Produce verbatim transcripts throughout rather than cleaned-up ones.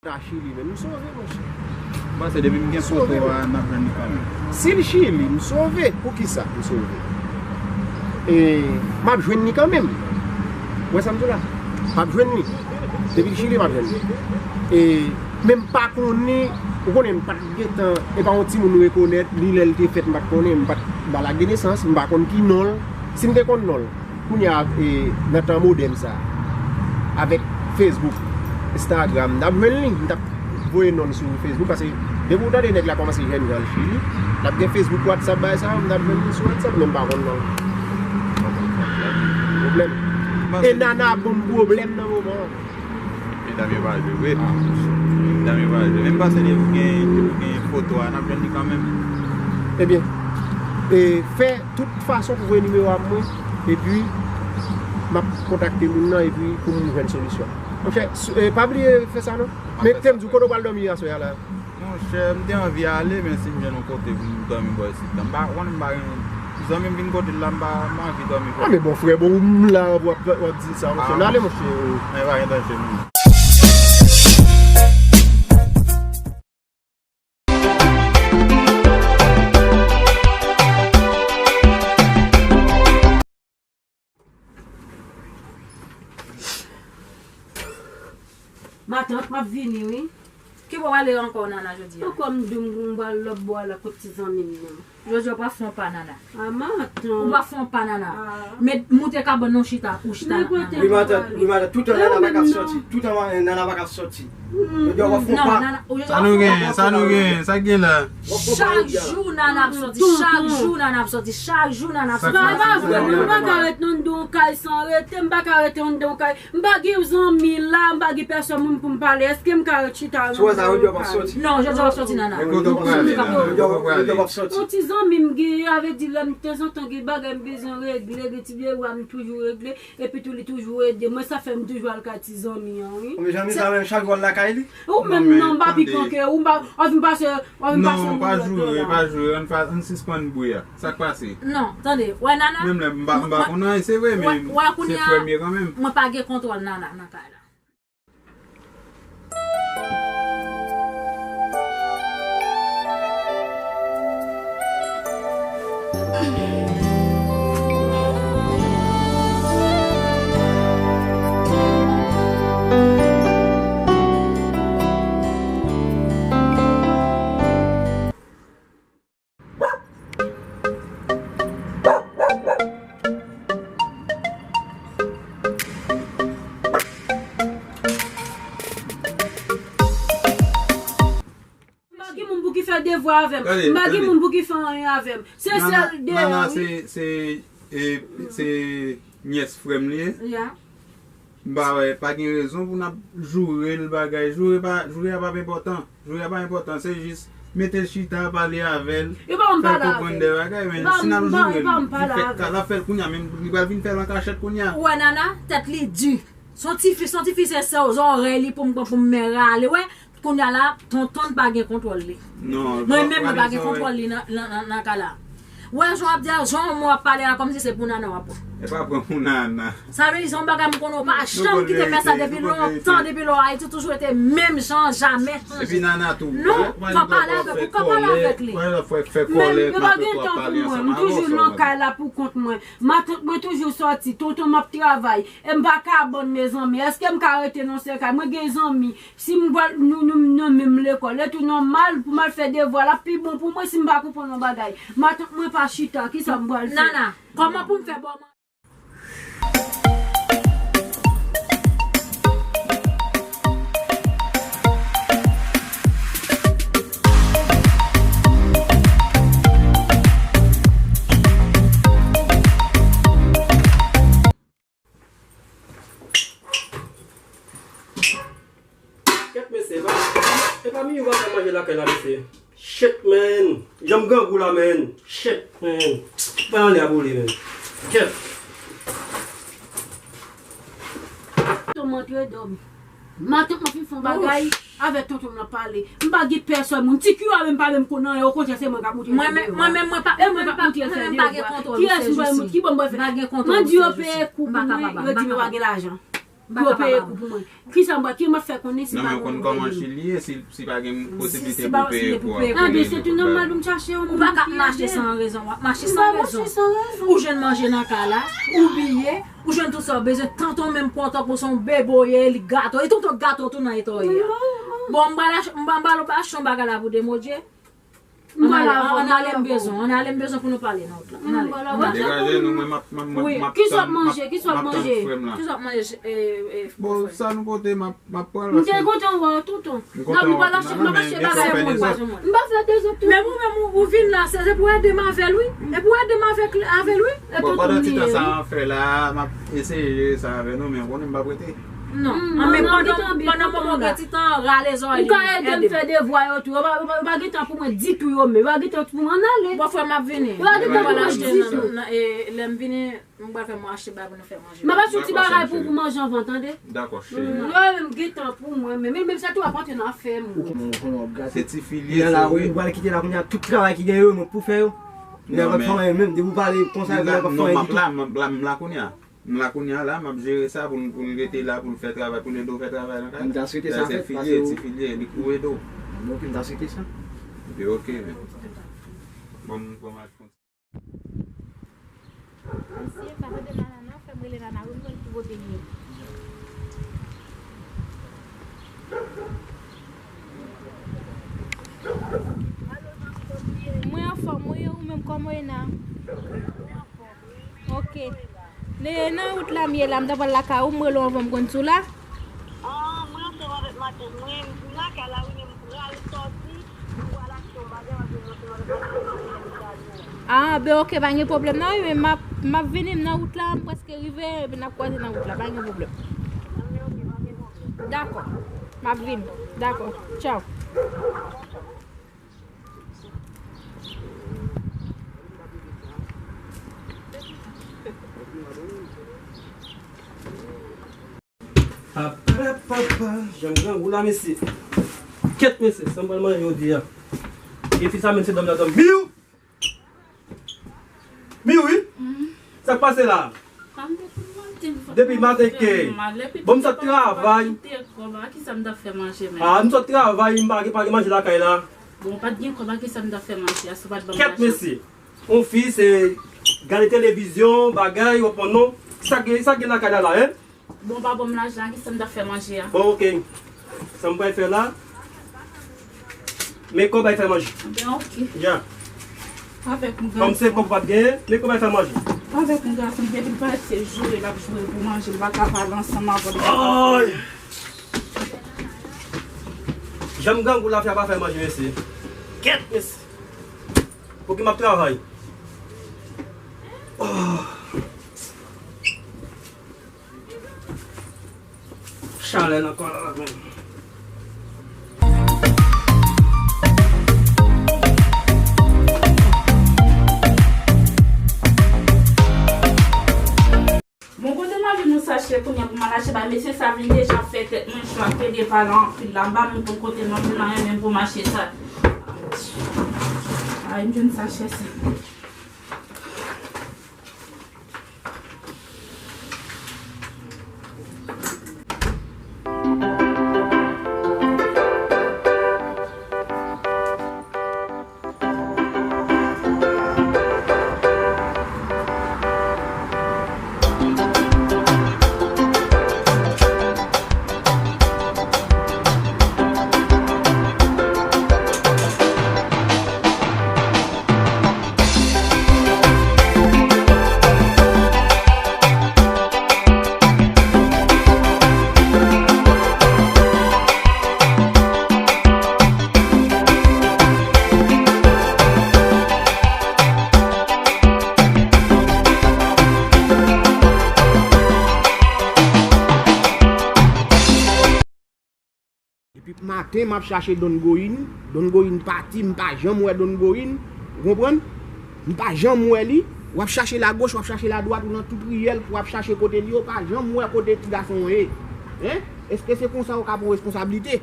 Ta Chili menm, m sove, monchè. M panse depi m gen foto a, n ap jwenn li kanmenm. Si l Chili, m sove. Poukisa m sove? E, m ap jwenn li kanmenm. Ou wè sa m di w la? M ap jwenn li. Depi l Chili, m ap jwenn li. E, men m pa konnen, ou konnen m pa t gentan, e pa yon timoun rekonèt li lè l te fèt, m pa t konnen, m pa t ba l ak de nesans, m pa konn ki non l. Si m te konn non l, Kounye a, e, nan tan modèn sa, avèk Facebook, Instagram, n ap jwenn li, m t ap voye non l sou Facebook, paske depi w tande nèg la kòmanse jèn jan l Chili, l ap gen Facebook, WhatsApp, bagay sa yo, m t ap jwenn li sou WhatsApp, men m pa konn non l. Pwoblèm. E Nana ban m pwoblèm nan moman an. Medam yo pa jwe vre. Medam yo pa jwe. Men m panse depi w gen, depi w gen foto a, n ap jwenn li kanmenm. Ebyen, e, fè tout fason pou voye nimewo a pou mwen, epi m ap kontakte moun nan, epi pou m jwenn solisyon. Monchè, s-, e, pa bliye fè sa non. Men te m di w kote w pral dòmi aswè a la. Monchè, m te anvi ale, men si m jwenn yon kote pou m dòmi bò isit la. M pa, ou konnen m pa gen zanmi m vin kote l la, m pa, m pa anvi dòmi kote. A, men bon, frè, bon, m la, w ap, w ap di sa, monchè. N ale, monchè. Men pa gen danje, non. Matant, m ap vini, wi. Ki bò w ale ankò, Nana, jodi a? Ankò m di w m pral lòt bò a la kot ti zanmi m nan. Jodi a w pral fè yon pa, Nana. A, matant. Ou pral fè yon pa, Nana. A. Met, moute kabann nan, chita, ou chita, Nana. Wi, matant, wi, matant. Toutan Nana pa ka sòti. Toutan Nana pa ka sòti. Jodi a w ap fè yon pa. Sa nou gen, sa nou gen, sa k gen la? Chak jou Nana ap sòti, chak jou Nana ap sòti, chak jou Nana ap sòti. Sa pa vre, non, m pa ka ret nan yon kay san rete, m pa ka rete nan yon kay. M pa gen zanmi la, m pa gen pèsòn moun pou m pale. Èske m ka ret chita nan yon kay? Non, jodi a w ap sòti, Nana. Kote w prale, Nana? Kote w prale? Yon ti zanmi m gen, avè di lè m tanzantan gen bagay m bezwen regle, gen ti devwa m toujou regle. Epi tou li toujou ede mwen, sa fè m toujou al kay ti zanmi an, wi. Bon, men zanmi sa menm chak jou al lakay li? Ou menm non, m pa pi gran ke ou, m pa, w ap vin pase, w ap vin pase. Non, pa joure, pa joure, ann fa-, ann sispann bri a. Sa k pase? Non, tande, wè Nana. Menm lè m pa, m pa konn anyen, se vre, men se frè m ye kanmenm. Mwen pa gen kontwòl Nana nan kay la. M pa gen moun pou ki fè devwa avè m. M pa gen moun pou ki fè anyen avè m. Se sèl deyò, wi. Nana, se, se, e, se nyès frè m li ye. M pa wè, pa gen rezon pou n ap joure l bagay. Joure pa, joure a pa enpòtan. Joure a pa enpòtan, se jis mete l chita, pale avè l, fè l konprann de bagay, men si n ap joure l, li fèk ka, l ap fè l kounye a, men li pral vin fè l an kachèt kounye a. Ou wè Nana, tèt li di. Se yon ti fi, se yon ti fi se sè zòrèy li pou m pran pou m men rale, wè. Kounye a la, tonton pa gen kontwòl li. Mwen menm, mwen pa gen kontwòl li nan, nan, nan, nan ka la. Wè, jan w ap di a, jan w ap pale a, kòmsi se pou Nana w ap pran. E pa pran pou Nana. Sa vle di, se yon bagay m konnen w pa janm kite fè sa depi lontan, depi lè w Ayiti, toujou rete menm jan, jamè chanje. Epi Nana tou. Non, w ap pale avèk ou, w ap pale avèk li. Men yo pa gen tan pou mwen, m toujou nan kay la pou kont mwen. Matant mwen toujou sòti, tonton m ap travay. E m pa ka bann mezanmi. Èske m ka rete nan sèl kay? Mwen gen zanmi. Si m pral, nou, nou, nou menm lekòl, e tou nòmal pou m al fè devwa, l ap pi bon pou mwen si m pa konprann yon bagay. Matant mwen pa chita, kisa m pral fè? Nana, kòman pou m fè ba w manti? Kèt mesye, e pa, e pa Miyou pa fè manje lakay la, mesye. Shit, man. Janm grangou la, man. Shit, man. Bay anlè a boule, man. Kèt. Tonton m antre dòmi. Matant mwen fin fè yon bagay avèk tonton m nan pale. M pa gen pèsòn moun. Ti Kiwa menm pa menm konn anyen, okontrè se mwen k ap monte. Mwen menm, mwen menm, mwen pa, e mwen k ap monte fè devwa. Kiyès mwen, ki bò m pral fè? Mwen di yo peye kou pou mwen, yo di m yo pa gen lajan. M pa kapab. Pou yo peye kou pou mwen. Kisa m pral, ki m ap fè konnen si pa gen moun pou peye m? Non, men ou konn kòman Chili ye, si, si pa gen posiblite pou peye kou a, pou peye kou. Anben, se tou nòmal pou m chache yon moun pou peye. Ou pa ka ap mache san rezon, w ap mache san rezon. M pa mache san rezon. Ou jwenn manje nan kay la, ou biye, ou jwenn tout sa w bezwen, tonton menm kontan pou se yon bebe w ye, li gate w, e tonton gate w tou nan eta w ye a. Bon, m pral ach-, m pral, m pral achte yon bagay la pou Demodye. Ann ale, ann ale, m bezwen, ann ale, m bezwen pou nou pale nan wout la. Ann ale, ann ale. Degaje nou, mwen m ap, m ap, m ap, m ap tann, m ap, m ap tann frè m la. Kisa w ap manje? Kisa w ap manje, eh, eh, frè? Bon, sa nou pote, m ap, m ap pran l. M te kontan wè w, tonton. M kontan wè w. N ap, n ap achte bagay pou mwen. M pa fè dezòd tou. Men ou menm, ou, ou vin la, se, se pou ede m avè l, wi. E pou ede m avèk, avè l, wi. Bon, pandan ti tan sa an fè la, m ap eseye jere sa avè nou, men ou konnen m p ap rete. Non. Anben, pandan, pandan moman gen ti tan, rale zòrèy li. Ou ka ede m fè devwa yo tou. Yo pa, yo pa, yo pa gen tan pou mwen ditou yo menm. Yo pa gen tan pou mwen, ann ale. Bon, frè m ap vini. Yo pa gen tan pou mwen ditou. Lè m vini, m pral fè mwen achte bagay pou nou fè manje. M ap achte yon ti bagay pou, pou manje anvan, tande? Dakò, cheri. Yo menm gen tan pou mwen, men, men, men sa tou ap antre nan afè m. Se ti fi l ye, se vre. Ou pral kite la kounye a, tout travay ki gen yo, mwen pou fè yo. Nèg ap fè anyen menm, depi w pale konsa, nèg ap fè anyen ditou. Non, m ap la, m ap la, m la kounye a. M la kounye a la, m ap jere sa pou l, pou l rete la, pou l fè travay, pou l ede w fè travay nan kay la. M ta swete sa fèt, paske se fi l ye, se fi l ye, li pou ede w. Ok, m ta swete sa. Epi ok, men. Bon, m, bon, m al fè yon ti. Mesye, m pa tande Nana non, fè m rele Nana wi, m konn ki kote l ye. Mwen anfòm, wi, ou menm kòman w ye, Nana? Ok. Nan wout la m ye la, m ta pral lakay ou, m rele w anvan m konn si w la. Ah, mwen ansanm avèk matant mwen, m lakay la wi, men m pral sòti, m pral achte yon bagay, paske mwen ansanm avèk matant mwen, m pral lakay ou. Ah, ben ok, pa gen pwoblèm non, wi, men m ap, m ap vini, m nan wout la, m prèske rive, epi n ap kwaze nan wout la, pa gen pwoblèm. Anben, ok, pa gen pwoblèm. Dakò, m ap vini, dakò, tchaw. Papa, papa, janm grangou la, mesye. Kèt, mesye, sa m pral manje jodi a. E fi sa menm se dòmi la dòmi. Miw! Miw, wi! Sa k pase la? Depi maten ke. Bon, m sot travay. Ah, m sot travay, m pa gen, pa gen manje lakay la. Bon, pa t gen kòb, a kisa m t ap fè manje a si w pa t ban m lajan? Kèt, mesye. Yon fi, se gade televizyon, bagay, w ap pran non. Sa gen, sa gen lakay la la, en? Bon, pa ban m lajan, a kisa m t ap fè manje a? Bon, ok. Sa m pral fè la, men kòb al fè manje. Ben, ok. Ya. Avèk yon gason. Kòm se kòb pa t genyen, men kòb al fè manje. Avèk yon gason, depi l parèt se joure l ap joure pou manje, l pa ka pale ansanm avè l. Ay! Janm grangou la fè pa fè manje, mesye. Kèt, mesye. Pou ki m ap travay? Oh. Chalè nan kò la menm. Bon, kote m al jwenn yon sachè kounye a pou m al achte ba mesye sa vin deja fè tèt mwen cho, ap plede pale anpil la, m pa menm konn kote m al jwenn anyen menm pou m achte sa. Ay, m jwenn sachè sa. Depi maten, m ap chache Don Goyin. Don Goyin pati, m pa janm wè Don Goyin. Ou konprann? M pa janm wè li. W ap chache lagoch, w ap chache ladwat, ou nan tout riyèl, w ap chache kote li ye, w pa janm wè kote ti gason an ye. Hein? Èske se konsa w ka pran responsablite?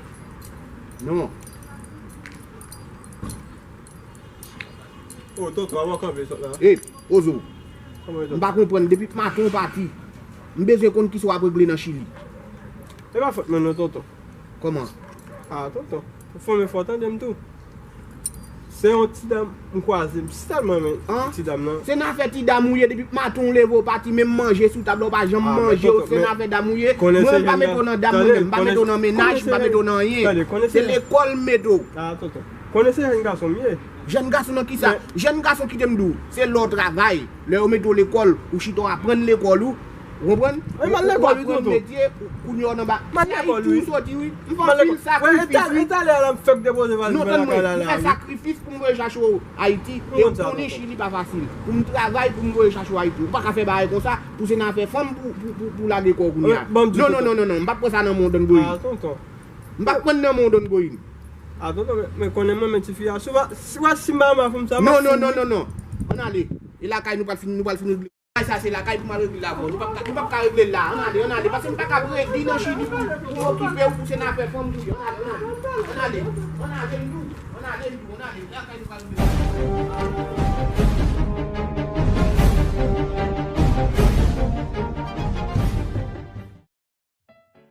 Non. Oh, tonton, avan w kanpe sot la. Ey, Ozo. Kòman w ye, tonton? M pa konprann, depi maten w pati. M bezwen konn kisa w ap regle nan Chili. E pa fòt mwen non, tonton. Kòman? Ah, tonton. Ou fò men fò tande m tou. Se yon ti dam m kwaze, m si tèlman renmen ti dam nan. Se nan afè ti dam ou ye, depi maten w leve w pati, menm manje sou tab la w pa janm manje, se nan afè dam ou ye. Mwen m pa mete w nan dam mwen menm, m pa mete w nan mennaj, m pa mete w nan anyen. Se lekòl m mete w. Ah, tonton. Konnen se jèn gason m ye. Jèn gason nan kisa? Jèn gason kite m di w, se lè w travay, lè yo mete w lekòl, ou chita w aprann lekòl ou, ou konprann? Ou aprann metye, kounye a w nan ba. Se Ayiti ou soti wi. M fè anpil sakrifis wi. Non, tann mwen, m fè sakrifis pou m voye chache w Ayiti, e ou konnen Chili pa fasil. Pou m travay, pou m voye chache w Ayiti. Ou pa ka fè bagay konsa, pou se nan afè fanm pou, pou, pou, pou lage kò w kounye a. Non, non, non, non, non, m p ap pran sa nan men w, Don Goyin. M p ap pran nan men w, Don Goyin. Ah, tonton, men, men konnen mwen, men tifi a, si w pa, si w pa, si m pa renmen fanm sa, non, non, non, non, non. Ann ale. E lakay nou pral fini, nou pral fini. Bagay sa se lakay pou m al regle l avè w. Nou p ap ka, nou p ap ka regle l la. Ann ale, ann ale. Paske m pa ka redi nan Chili pou, pou okipe w, pou se nan afè fanm pou ye. Ann ale, ann ale. Ann ale, ann ale, m di w. Ann ale, m di w. Ann ale. E lakay nou pral regle l.